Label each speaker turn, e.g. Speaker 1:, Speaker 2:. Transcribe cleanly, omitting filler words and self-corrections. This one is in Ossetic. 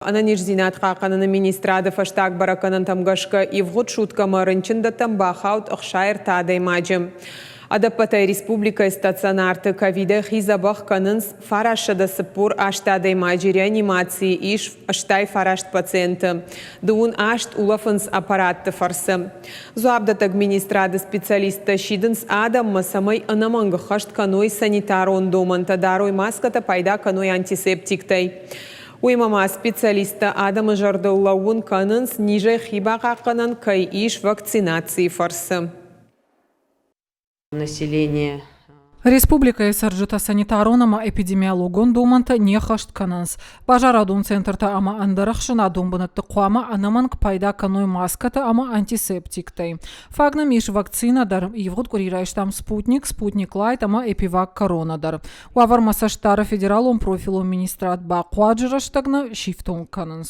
Speaker 1: Ӕнӕниздзинад хъахъхъӕныны министрады фӕстаг бӕрӕггӕнӕнтӕм гӕсгӕ, ивгъуыд суткӕмӕ рынчындӕттӕм бахауд 63 адӕймаджы. Ӕдӕппӕтӕй республикӕйы стационарты ковидӕй хи дзӕбӕх кӕнынц 948 адӕймаджы, реанимацийы ис 89 пациенты, 38 улӕфынц аппаратты фӕрцы. Дзуапдӕттӕг министрады специалисттӕ сидынц адӕммӕ, цӕмӕй ӕнӕмӕнг ӕххӕст кӕной санитарон домӕнтӕ, дарой маскӕтӕ, пайда кӕной антисептиктӕй. Уыимӕ ма специалисттӕ адӕмы зӕрдыл лӕууын кӕнынц, низӕй хи бахъахъхъӕнӕн кӕй ис вакцинацийы фӕрцы.
Speaker 2: Население
Speaker 3: Республикӕйы цӕрджытӕ санитарон ӕмӕ эпидемиологон домӕнтӕ не ххӕст кӕнынц. Базарадон центртӕ ӕмӕ ӕндӕр ӕхсӕнадон бынӕтты хъуамӕ ӕнӕмӕнг пайда кӕной маскӕтӕ ӕмӕ антисептиктӕй. Фаг нӕм ис вакцинӕ дӕр. Ивгъуыд къуыри райстам Спутник, Спутник Лайт ӕмӕ Эпивак Корона дӕр. Уавӕрмӕ цӕст дары федералон профилон министрад бахъуаджы рӕстӕг нӕ сифтонг кӕнынц.